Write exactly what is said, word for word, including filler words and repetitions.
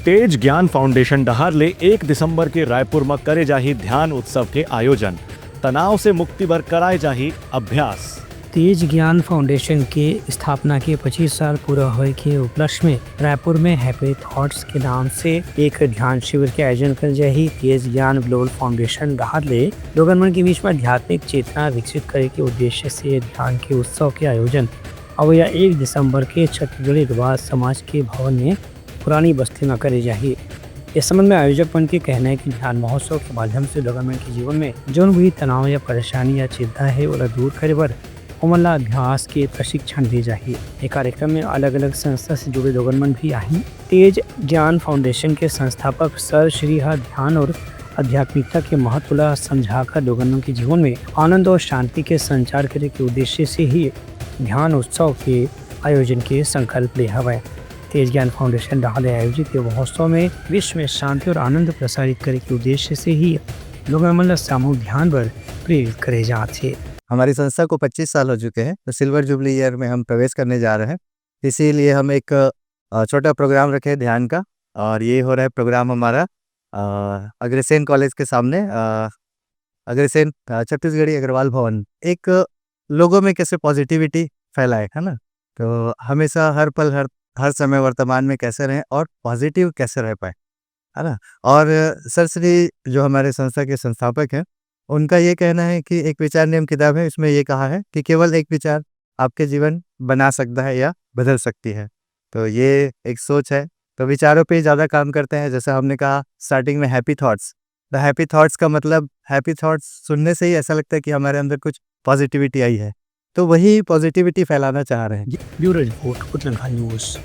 तेज ज्ञान फाउंडेशन डहार ले एक दिसंबर के रायपुर म करे जाही ध्यान उत्सव के आयोजन। तनाव से मुक्ति बर कराए जाही अभ्यास। तेज ज्ञान फाउंडेशन के स्थापना के पच्चीस साल पूरा होए के उपलक्ष्य में रायपुर में हैप्पी थॉट्स के नाम से एक ध्यान शिविर के आयोजन करे जाही। तेज ज्ञान ग्लोबल फाउंडेशन डहार ले लोगन मन के बीच में आध्यात्मिक चेतना विकसित करे के उद्देश्य से ध्यान के उत्सव के आयोजन अवइया एक दिसंबर के छत्तीसगढ़ी अग्रवाल समाज के भवन में पुरानी बस्ती म करे जाही। इस संबंध में आयोजक मन के कहना है कि ध्यान महोत्सव के माध्यम से लोगन मन के जीवन में जौन भी तनाव या परेशानी या चिंता है, ओला दूर करे बर ओमन ला अभ्यास के प्रशिक्षण दिए जाही। ये कार्यक्रम में अलग-अलग संस्था से जुड़े लोगन मन भी आही। तेज ज्ञान फाउंडेशन के संस्थापक सर श्री ह ध्यान और आध्यात्मिकता के महत्व ला समझाकर लोगन मन के जीवन में आनंद और शांति के संचार करे के उद्देश्य से ही ध्यान उत्सव के आयोजन के संकल्प ले हवय। तेज ज्ञान फाउंडेशन डहार ले आयोजित ये महोत्सव में विश्व में शांति और आनंद प्रसारित करे के उद्देश्य से ही लोगन मन ला सामूहिक ध्यान बर प्रेरित करे जात हे। हमारी संस्था को पच्चीस साल हो चुके हैं, तो सिल्वर जुबली ईयर में हम प्रवेश करने जा रहे हैं, इसीलिए हम एक अ, छोटा प्रोग्राम रखे हैं ध्यान का। और ये हो रहा है प्रोग्राम हमारा अ, अग्रसेन कॉलेज के सामने, अ, अग्रसेन अ, छत्तीसगढ़ी अग्रवाल भवन। एक लोगों में कैसे पॉजिटिविटी फैलाए, है ना? तो हमेशा हर पल, हर हर समय वर्तमान में कैसे रहें और पॉजिटिव कैसे रह पाए, है ना? और सर श्री जो हमारे संस्था के संस्थापक हैं, उनका ये कहना है कि एक विचार नियम किताब है, इसमें ये कहा है कि केवल एक विचार आपके जीवन बना सकता है या बदल सकती है। तो ये एक सोच है। तो विचारों पे ज़्यादा काम करते हैं। जैसे हमने कहा स्टार्टिंग में, हैप्पी थॉट्स। तो हैप्पी थॉट्स का मतलब, हैप्पी थॉट्स सुनने से ही ऐसा लगता है कि हमारे अंदर कुछ पॉजिटिविटी आई है, तो वही पॉजिटिविटी फैलाना चाह रहे हैं। Bureau report, Utlangha news.